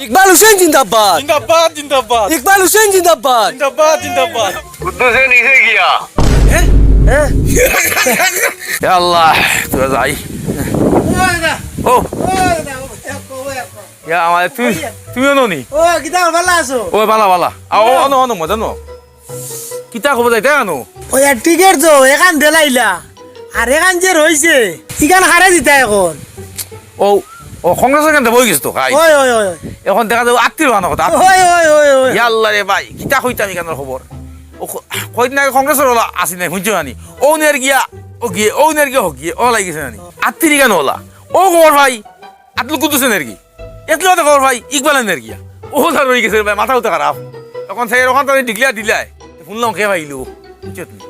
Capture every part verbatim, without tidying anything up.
ইকবাল হোসেন জিন্দাবাদ। জিন্দাবাদ, জিন্দাবাদ। ইকবাল হোসেন জিন্দাবাদ। জিন্দাবাদ, জিন্দাবাদ। কুদ্দুসে নিচে গিয়া। হ্যাঁ? হ্যাঁ? ইয়া আল্লাহ, তোরা যাই। ও, ইয়া আমারে তুই, তুইও ননি? ও, কিতা ভালা আছো? ও, ভালা, ভালা। আ, ও, অনো, অনো, মজা নো। কিতা খবর যাইতা আনো? ওই আর টিকিট তো এখান দিলাইলা, আর এখান যে রইছে, ইখান হারে দিতা এখন। ও, ও, কংগ্রেসর কেন্দ্রে বই গেছে তো, খাই। ওই, ওই, ওই। এখন দেখা যাবে আত্মীয় বানানো কথা, আত্মীয়। ওই, ওই, ওই, ওই। ইয়া আল্লাহ রে ভাই, কিতা কইতাম ইখানর খবর? ও, ক-, কয়দিন আগে কংগ্রেসর ওলা আসি নাই, শুনছো নানি? ও নের গিয়া, ও গিয়ে, ও নের গিয়া, ও গিয়ে, ও লাগি গেছে নানি? আত্মীয় কেন ওলা? ও খবর ভাই, আব্দুল কুদ্দুস নের কি? এতলা তো খবর ভাই, ইকবাল নের গিয়া। ও তার রই গেছে ভাই, মাথা উঠা খারাপ। এখন সেই ওখান তো ঢিকলিয়া ঢিলায়। শুনলাম কে ভাইলো। বুঝছো তুমি?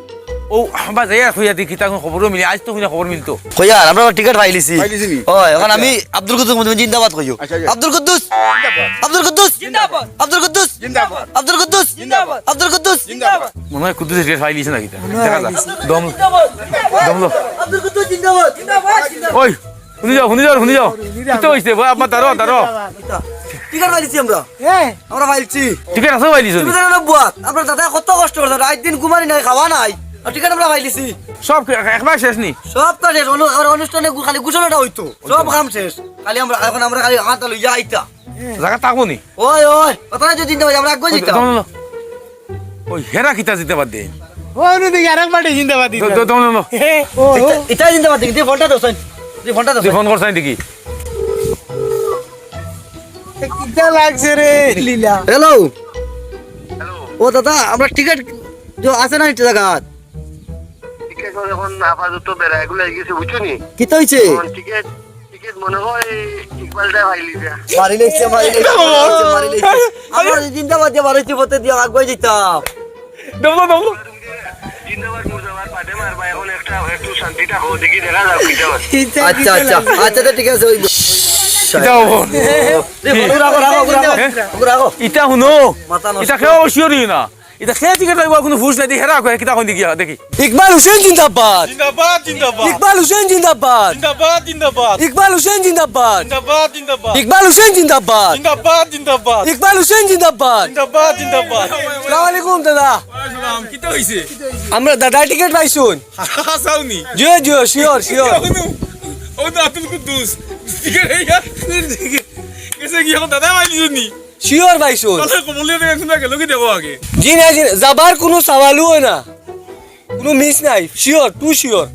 ও, বা যাইয়া কইয়া দি কিতা খবরও মিলে, আইজ তো হুনা খবর মিলতো। কইয়ার, আমরা টিকিট পাইলিছি। পাইলিছি নি? ওই, এখন আচ্ছা। আমি আব্দুল কুদ্দুস মজুমদার জিন্দাবাদ কইও। আচ্ছা, আচ্ছা। আব্দুল কুদ্দুস! জিন্দাবাদ। আব্দুল কুদ্দুস! জিন্দাবাদ। আব্দুল কুদ্দুস! জিন্দাবাদ। আব্দুল কুদ্দুস! জিন্দাবাদ। মনে হয় কুদ্দুসে টিকিট পাইলিছে না কিতা? মনে হয় দেখা যাক। পাইলিছে। দম, দম লো। আব্দুল কুদ্দুস জিন্দাবাদ। জিন্দাবাদ। ওই, হুনি যাও, হুনি যাও, হুনি যাও। কিতা হইছে? ভাই, আপনার দাঁড়াও, দাঁড়াও। টিকিট পাইলিছি আমরা। হ্যাঁ। আমরা পাইলিছি। টিকিট আছে পাইলিছো নি? তুমি জানো না বুয়া, আমরা দাদা কত কষ্ট করছে, রাইত দিন ঘুমানি নাই, খাওয়া নাই, আর টিকিট আমরা পাইলিছি। সব এক-, একবার শেষ নি? সব তো শেষ, অনু-, আর অনুষ্ঠানে গু-, খালি ঘোষণাটা হইতো, সব কাম শেষ। খালি আমরা, এখন আমরা খালি আটা লইয়া আইতা। জায়গা থাকবো নি? ওই, ওই, কথা না যদি চিন্তা করি, আমরা আগে ওই, যাইতাম। দম লো। ওই হেরা কিতা জিন্দাবাদ দে? ও, অনু দেখি আরেক পার্টি জিন্দাবাদ দিল। দ-, দ-, দম লো। হে, ও, ও। এটা, এটা জিন্দাবাদ দেখি, তুই ফোনটা দোস, তুই ফোনটা দোস। তুই ফোন করছাই দেখি। এ কিতা লাগছে রে, লীলা? হ্যালো। হ্যালো। ও দাদা, আমরা টিকিট যে আছে না একটা জায়গা? টিকিট এখন আপাতত বেড়া এগুলো হয়ে গেছে, বুঝছো নি? কিতা হইছে? এখন টিকিট, টিকিট মনে হয় ইকবালটা পাইলিছে। মারি লেছে, মারি লেছে, মারি লেছে, মারি লেছে। আমরা জিন্দাবাদ দিয়ে বাড়াইতে পথে দিয়ে আগুয়ে দিতাম। দমলো, দমলো। জিন্দাবাদ মুর্দাবাদ পাঠে মারবা, এখন একটা, একটু শান্তিটা হোক, দেখি দেখা যাক কিতা হয়। আচ্ছা, আচ্ছা, আচ্ছা, আচ্ছা, ঠিক আছে, ওই কিতা হবো? রে, ওগু রাখো, রাখো, ওগু রাখো, হ্যাঁ? ওগু রাখো। ইতা হুনো, মাথা নষ্ট। ইতা কেউ শিওর হইও না। ইতা খেয়ে টিকিট পাইবো, কোনো হুশ নাই, দেখি হেরা কয়, কিতা কইন দেখি, দেখি। ইকবাল হোসেন জিন্দাবাদ। জিন্দাবাদ, জিন্দাবাদ। ইকবাল হোসেন জিন্দাবাদ। জিন্দাবাদ, জিন্দাবাদ। ইকবাল হোসেন জিন্দাবাদ। জিন্দাবাদ, জিন্দাবাদ। ইকবাল হোসেন জিন্দাবাদ। জিন্দাবাদ, জিন্দাবাদ। ইকবাল হোসেন জিন্দাবাদ। জিন্দাবাদ, জিন্দাবাদ। আসসালামু আলাইকুম দাদা। ওয়ালাইকুম আসসালাম, কিতা হইছে? আমরা দাদা টিকিট পাইছুন। হাছাউ নি? জিও, জিও, শিওর, শিওর। ও তো আব্দুল কুদ্দুস। টিকিট হইয়া। গেছে কি এখন দাদা পাইলিছুন নি? শিওর পাইছুন। তাহলে কবুলিয়ে দেখে শুনে গেল কি দেখো আগে। জি না, জি না, যাবার কোনো সওয়ালও হয় না, কোনো মিস নাই, শিওর, টু শিওর।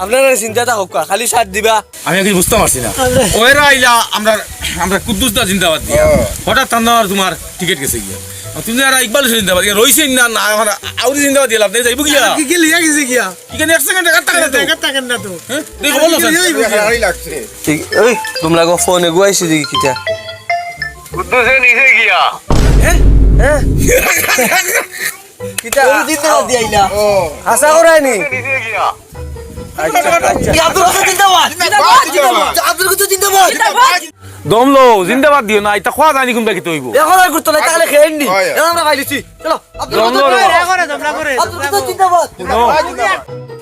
আপনারা চিন্তাটা হোক, খালি সাথ দিবা। আমি আর কিছু বুঝতাম পারছি না। আমরা ওরা আইলা, আমরা, আমরা কুদ্দুস দা জিন্দাবাদ দিয়া। ও। হঠাৎ তান্দামার তোমার টিকিট গেছে গিয়া। আর তুমি আর ইকবাল হোসেন জিন্দাবাদ দিয়া, রইছেন না, না, এখন আউরি জিন্দাবাদ দিয়া লাভ নাই, যাইবো গিয়া। কি, কি লিয়া গেছে গিয়া? এখানে এক সেকেন্ড দেখার থাকে না তো। দেখার থাকে না তো। হ্যাঁ? দেখো, বলো, স্যার। এই, এই, এই। ঠিক, ওই, তোমরা গো ফোনে গুয়াইছি দেখি কিতা। কুদ্দুসে নিচে গিয়া। হ্যাঁ? হ্যাঁ? কিতা? ওই দিন তো দিয়া আইলা। ও। আশা করায়নি। নিচে গিয়া। আচ্ছা, আচ্ছা। এই আব্দুল কাদের জিন্দাবাদ। জিন্দাবাদ, জিন্দাবাদ। আব্দুল কাদের জিন্দাবাদ। জিন্দাবাদ। দম লও, জিন্দাবাদ দিও না, ইতা খোয়া জানি কোনটা কিতা হইবো। এখন আর করতো না, তাহলে খেয়ে নি। হয়। এখন আমরা পাইলিছি। চলো, আব্দুল দম কাদের লও রে জিন্দাবাদ। বাবা। আব্দুল কাদের জিন্দাবাদ। হুনো।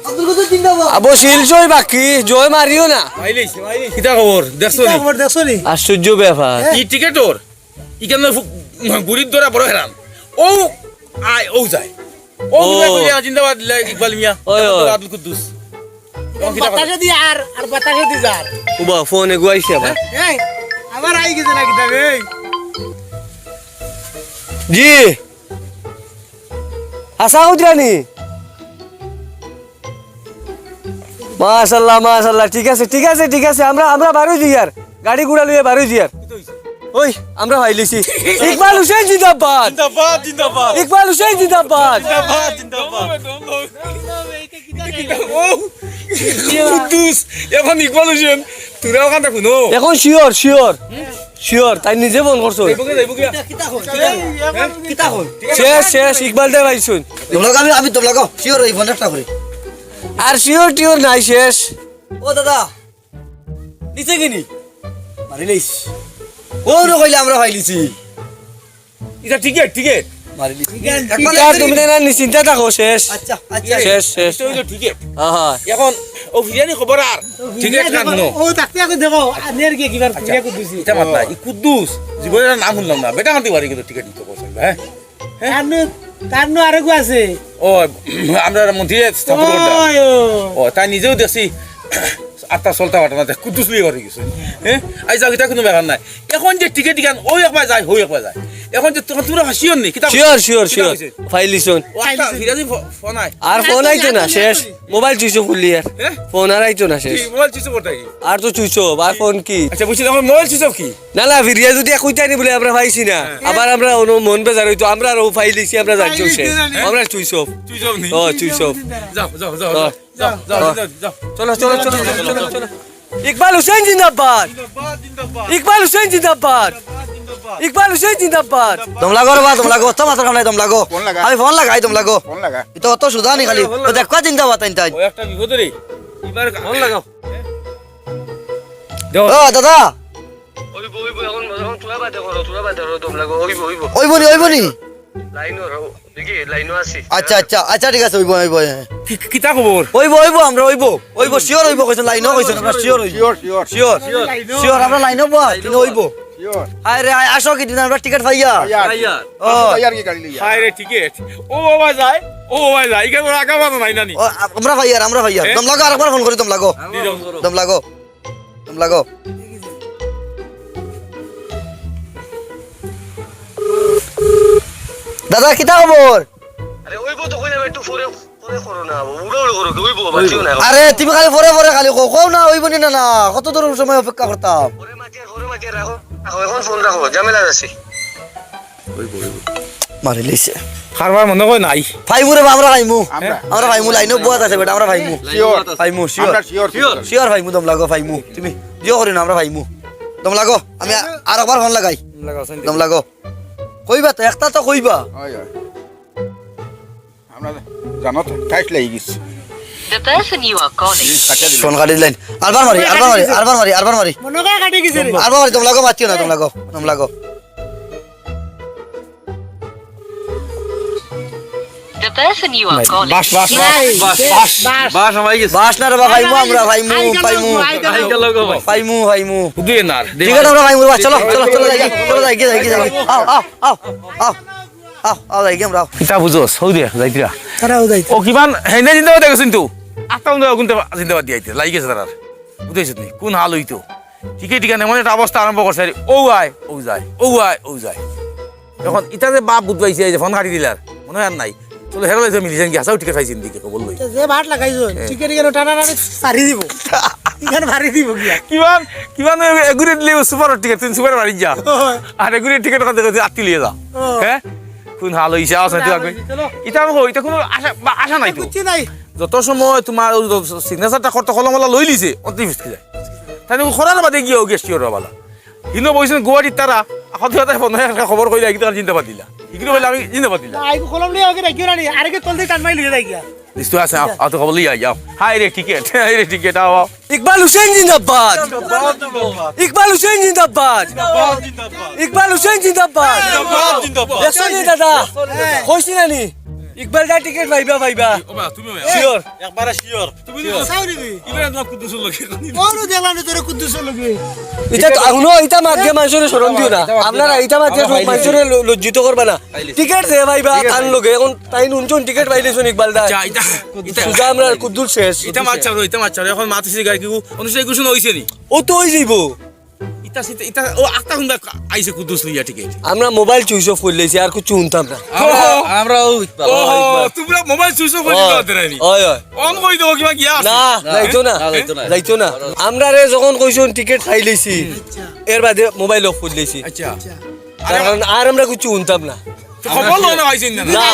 আব্দুল কাদের জিন্দাবাদ। আবো শিলচই বাকি, জয় মারিও না। পাইলিছি, পাইলিছি। কিতা খবর? দেখছো নি? কিতা খবর দেখছো নি? আশ্চর্য ব্যাপার। হ্যাঁ। ই টিকেটর? ইখান ফু-, গুড়ির দরা বড় হেরান। ও আয়, ও যায়। ও ও। মিয়া কইলে জিন্দাবাদ, লে ইকবাল মিয়া। ওই, ওই। আব্দুল কুদ্দুস। ও কিতা করে? বাতাসে দি আর, আর বাতাসে দি যার। উবা, ফোনে গুয়াইছে আবার। এই, আবার আই গেছে না কিতা বে? জি। আশা কইরা নি? মাশাআল্লাহ, মাশাআল্লাহ, ঠিক আছে, ঠিক আছে, ঠিক আছে, আমরা, আমরা বারোই যাইয়ার, গাড়ি ঘোড়া লইয়া বারোই যাইয়ার। ওই, আমরা পাইলিছি। ইকবাল হোসেন জিন্দাবাদ। জিন্দাবাদ, জিন্দাবাদ। ইকবাল হোসেন জিন্দাবাদ। জিন্দাবাদ, জিন্দাবাদ। ও, কুদ্দুস, এখন ইকবাল হোসেন, তোরা ওখান থাকো, নো? এখন শিওর, শিওর। শিওর, তাই নিজে ফোন করছো। যাইবো গিয়া, যাইবো গিয়া। কিতা কয়? কিতা কয়? শেষ, শেষ, ইকবাল দে পাইছুন। তোমরা আমি, আমি তোমরা কও, শিওর এই ফোন একটা করে। আর শিওর টিওর নাই, শেষ। ও দাদা, নিচে কিনি? মারি লইস। ও রে কইলে আমরা পাইলিছি। ইটা টিকেট, টিকেট। মারি দিছি। ইটা তুমি না নিশ্চিন্তা থাকো, শেষ। আচ্ছা, আচ্ছা। শেষ, শেষ। ইটা অইলো টিকেট। হ্যাঁ, হ্যাঁ। এখন ও ফিরিয়ানি খবর আর টিকেট কাটলো। ও দেখতে দেখো, দেখো, আনের গিয়ে কিবার ফিরিয়া কুদ্দুসি। ইটা মাত না, ই কুদ্দুস, জীবনে এর নাম হুনলাম না। বেটা কান্দি বাড়ি কিন্তু টিকেট নিতে কইছে, হ্যাঁ? তার নু, তার নু আরেকগু আছে। ও, আমরা মন্ত্রী স্থাপন করতাম। ওই, ও। ও, তাই নিজেও দেখছি, আত্মা চলতা পারতো না, তাই কুদ্দুস বিয়ে করে গেছে। হ্যাঁ? আই যাও, ইটা কুনু ব্যাপার নায়। এখন যে টিকেট ইখান, অউ একবার যায়, হউ একবার যায়। এখন যে তোমরা, তোমরা হাসিও নি, কিতা sure, sure, কিতা sure। কইছে? ফাইলিছইন। ও, আচ্ছা, ফিরাজি ফো-, ফোন আয়। আর ফোন আইতো না, শেষ। মোবাইল switch off করলি আর। হ্যাঁ? ফোন আর আইতো না, শেষ। কি, মোবাইল switch off করতে কি? আর তো switch off, আর ফোন কি? আচ্ছা, বুঝছি, এখন মোবাইল switch off কি? না, না, ফিরিয়া যদি এক কইতায় নি বলে আমরা পাইছি না। হ্যাঁ। আবার আমরা অনো মন বেজার অইতো, আমরা আরো ফাইলিছি, আমরা জানছি ফাইলিছি শেষ। জানি। আমরা switch off। Switch off নি? ও, switch off। যাও, যাও, যাও, ও। যাও। যাও, যাও, যাও, যাও। চলো, চলো, চলো, চলো, চলো, চলো। ইকবাল হুসেন জিন্দাবাদ। জিন্দাবাদ, জিন্দাবাদ। ইকবাল হুসেন জিন্দাবাদ। জিন্দাবাদ, জিন্দাবাদ। ইকবাল হুসেন জিন্দাবাদ। দম লাগো রে বা, দম লাগো। অত মাথার কাম নাই, দম লাগো। ফোন লাগা। আমি ফোন লাগাই, দম লাগো। ফোন লাগা। ইটা অত সুজা নি খালি। ফোন লাগা। ও দেখবা জিন্দাবাদ তাইন তাইন। ও একটা বিপদ রে। এবার ফোন লাগাও। দেও। ও দাদা। অইবো, অইবো, এখন, এখন তোরা বাদে করো, তোরা বাদে করো, দম লাগো, অইবো, অইবো। অইবো নি, অইবো নি? লাইনও রও, দেখি, লাইনও আছি। আচ্ছা, আচ্ছা, আচ্ছা, ঠিক আছে, অইবো, অইবো, হ্যাঁ। কি, কি, কিতা খবর? অইবো, অইবো, আমরা অইবো। অইবো, sure অইবো, কইছইন, লাইনও কইছইন, আমরা sure অইবো। Sure, sure। Sure। Sure, আমরা লাইনও বা, কিন্তু অইবো। Sure। হায় রে, হায়, আসো কি দিন আমরা টিকেট পাইয়া? পাইয়া। ও। পাইয়া আর কি গাড়ি লইয়া? হায় রে, টিকেট। ও বাবা যায়, ও বাবা যায়, ইখান ওরা আঁকা বাঁধা নাই নানি। ও, আমরা পাইয়ার, আমরা পাইয়ার। হ্যাঁ? দম লাগো, আরেকবার ফোন করি, দম লাগো। দি দাও। দম লাগো। দম লাগো। দাদা, কিতা খবর? আরে, অইবো তো কইলাম, একটু পরে, পরে করো না, উড়া উড়া করো, কি অইবো, বাঁচিও না এখন। আরে, তুমি খালি পরে পরে খালি কও, কও না, অইবো নি না, না, কত দূর সময় অপেক্ষা করতাম? পরে মাতিয়ার, পরে মাতিয়ার, রাখো, রাখো, এখন ফোন রাখো, ঝামেলা আছে। মারি লইছে। কারবার মনে কয় নাই। পাইমু রে বা, আমরা পাইমু। আমরা। আমরা পাইমু, লাইনও বওয়াত আছে বেটা, আমরা পাইমু। Sure। পাইমু, sure। আমরা sure, sure। Sure পাইমু, দম লাগো, পাইমু। তুমি দিও করি না, আমরা পাইমু। দম লাগো, আমি আ-, আরেকবার ফোন লাগাই। লাগাও, সাইন দম লাগো। কইবা তো, একটা তো কইবা। অয়, অয়। আমরা জানো তো, ঠাইস লাগি গেছে। The person you are calling. Phone কাটি দিলাইন। আরবার মারি, আরবার মারি, আরবার মারি, আরবার মারি। মনে কয় কাটি গেছে রে। আরবার মারি, দম লাগো, মাতিও না, দম লাগো, দম লাগো। The person you are calling. বাস, বাস, বাস, নাই, বাস, বাস, বাস। বাস, আমার গেছে। বাস না রে বা, পাইমু আমরা, পাইমু, আইগা পাইমু। লোক, আইগা লোক। আইগা লোক, ভাই। পাইমু, পাইমু। বুঝলি না, দে টিকেট ভাই। আমরা পাইমু রে বা, চলো, চলো, চলো, যাই, চলো, যাই, যাই, যাই। আও, আও, আও, আও। আও, আও, যাই, গেম রাও। কিতা বুঝোস? হউ দে, যাইতরা। তারাও যাইতে। ও, কিমান হেনে জিন্দাবাদ দেখো কিন্তু। আত্মা উন্দা গুনতে জিন্দাবাদ দিয়াইতে, লাগি গেছে তারার। বুঝাইছত নি? কোন হাল অইতো? টিকেট ইখান এমন একটা অবস্থা আরম্ভ করছে, আরে, ও আয়, ও যায়, ও আয়, ও যায়। এখন ইটা যে বাপ বুঝ পাইছে, এই যে ফোন কাটি দিলার, মনে হয় আর নাই। চলো, হেরা লইছে মিলিছেন কি, হাছাউ টিকেট পাইছেন দিকে, খবর লই। যে বাট লাগাইছো, হ্যাঁ। টিকেট ইখান টানা টানা ফারি দিব। ইখান ফারি দিব গিয়া। কিমান, কিমান এগুরে দিলে সুপার টিকেট, তুমি সুপার বাড়ি যা। হয়। আর এগুরে টিকেট কাটতে কাটতে আত্তি লিয়ে যা। ও। হ্যাঁ? কোন হাল অইছে, আওয়াজ নাই, তুই আগে। চলো। ইটা আমি কই, ইটা কোনো আশা, বা আশা নাই তো। কিচ্ছু নাই। যত সময় তোমার ওই সিগনেচারটা করতে কলমলা লই লিছে, অতি ফিসকি যায়। তাই না, করার বাদে গিয়া ও গেস্টি ওরা বালা। হিনো বইছেন গুয়াহাটির তারা, এখন তো তাই বন্ধ একটা খবর কইলে, একদম জিন্দাবাদ দিলা। ইগুলো বলে আমি জিন্দাবাদ দিলা। না, আইগো কলম লইয়া ওকে রাখিও না নি, আরেকে তলতে টান মারি লইয়া যাই গিয়া। নিশ্চয় আছে, আও, আও তো খবর লইয়া যাও। হায় রে টিকেট, হায় রে টিকেট, আও, আও। ইকবাল হুসেন জিন্দাবাদ। জিন্দাবাদ, জিন্দাবাদ। ইকবাল হুসেন জিন্দাবাদ। জিন্দাবাদ, জিন্দাবাদ। ইকবাল হুসেন জিন্দাবাদ। জিন্দাবাদ, জিন্দাবাদ। দেখছো নি দাদা? কইছি না নি? ইকবাল দা টিকেট পাইবা, পাইবা। ও বা, তুমি ওই। Sure। একবারে sure। তুমি sure। হাছাউ নিবি? ইবারে তোমার কুদ্দুসর লগে। ওরও দেখলাম না তোরা কুদ্দুসর লগে। ইটা তো, হুনো, ইটা মাত দিয়া মানুষরে শরম দিও না। আপনারা ইটা মাত দিয়া মানুষরে ল-, লজ্জিত করবা না। টিকেট দে পাইবা, তান লগে। এখন তাইন হুনছইন টিকেট পাইলিছইন ইকবাল দা। আচ্ছা, ইটা, ইটা সুজা আমরার কুদ্দুস শেষ। ইটা মাত ছাড়ো, ইটা মাত ছাড়ো। এখন মাত হইছে গা কি, অনুষ্ঠান ঘোষণা হইছে নি? ও তো অই যাইবো। ইতা সিতা, ইতা, ও, আক্তা হুন্দা আইছে কুদ্দুস লইয়া টিকেট। আমরা মোবাইল switch off করি লাইছি, আর কিচ্ছু হুনতাম না। আমরা, ও। আমরাও ইকবাল। ও, ইকবাল। তোমরা মোবাইল switch off করি দিলা, দেরাইনি। ওই, ওই। On করি দেবো কিবা গিয়া আছে। না, না, যাইতো না। না, যাইতো না। যাইতো না। আমরারে যখন কইছইন টিকেট পাই লাইছি, হুম। এর বাদে মোবাইল off করি লাইছি। আচ্ছা। আচ্ছা। কারণ আর আমরা কিচ্ছু হুনতাম না। তো খবর লও না পাইছেন না? না,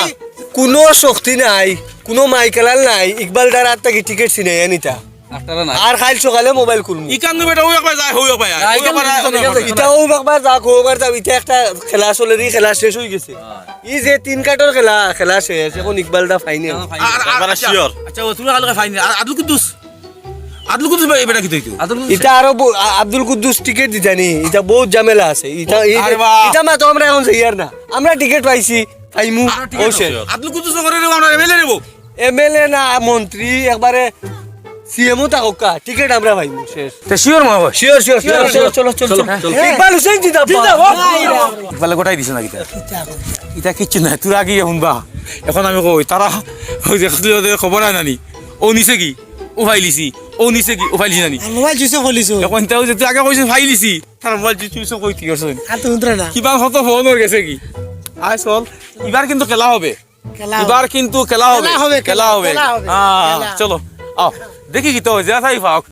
কোনো শক্তি নাই, কোনো মাইকেলাল নাই, ইকবাল দার আত থাকি টিকেট ছিনাইয়া নিতা। আপনারা নাই। আর কাইল সকালে মোবাইল খুলমু। ইকান নু বেটা, ও একবার যায়, ও একবার যায়। না, ও ইকান একবার যায়, ও একবার যায়। ইটা ও একবার যাক, ও একবার যাক, ইটা একটা খেলা চলের, ই খেলা শেষ অই গেছে। হ্যাঁ। ই যে তিন কাঠর খেলা, খেলা শেষ, এখন ইকবাল দা ফাইনাল। এখন ফাইনাল। আর, আর, একবার আচ্ছা, sure। আচ্ছা, ও তুমি কালকে ফাইনাল। আর আব্দুল কুদ্দুস? আব্দুল কুদ্দুস ভাই, এবার কিতা অইতো? আব্দুল কুদ্দুস। ইটা আরো ব- আ- আব্দুল কুদ্দুস টিকিট দিতা নি, ইটা বউত ঝামেলা আছে। ইটা ই- আরে বাহ। ইটা মাতো আমরা অখন যাইয়ার না। আমরা টিকিট পাইছি, পাইমু। আরো টিকিট ও শেষ। আছে। আব্দুল কুদ্দুস নগরের আমরা এমএলএ নেব। এমএলএ না মন্ত্রী, একবারে সিএমও থাকউক্কা, টিকিট আমরা পাইমু শেষ। তে শিওর মনে হয়। শিওর শিওর শিওর শিওর চলো চলো চলো। ইকবাল হুসেন জিন্দাবাদ। ইকবালে গোটাই দিছে না কিতা? ইটা কিচ্ছু নাই, তোরা আগে হুনবা। এখন আমি কই, তারা ওই যে তুই ওদের খবর আয় নানি, ও নিছে কি? ও ফাইলিছি, ও নিছে কি? ও ফাইলিছি নানি। মোবাইল চুইচ অফ করিলিছো। এখন তাও যে তুই আগে কইছিস ফাইলিছি, তার মোবাইল চুইচ অফ কইতে গেছে। আর তো হুনতরা না। কিবা কত ফোন ওর গেছে কি? আয় চল, এবার কিন্তু খেলা হবে। খেলা হবে। এবার কিন্তু খেলা হবে। খেলা হবে, খেলা হবে। খেলা হবে। হ্যাঁ, খেলা। চলো। আও, দেখি কিতা অয়, যা চাই পাও।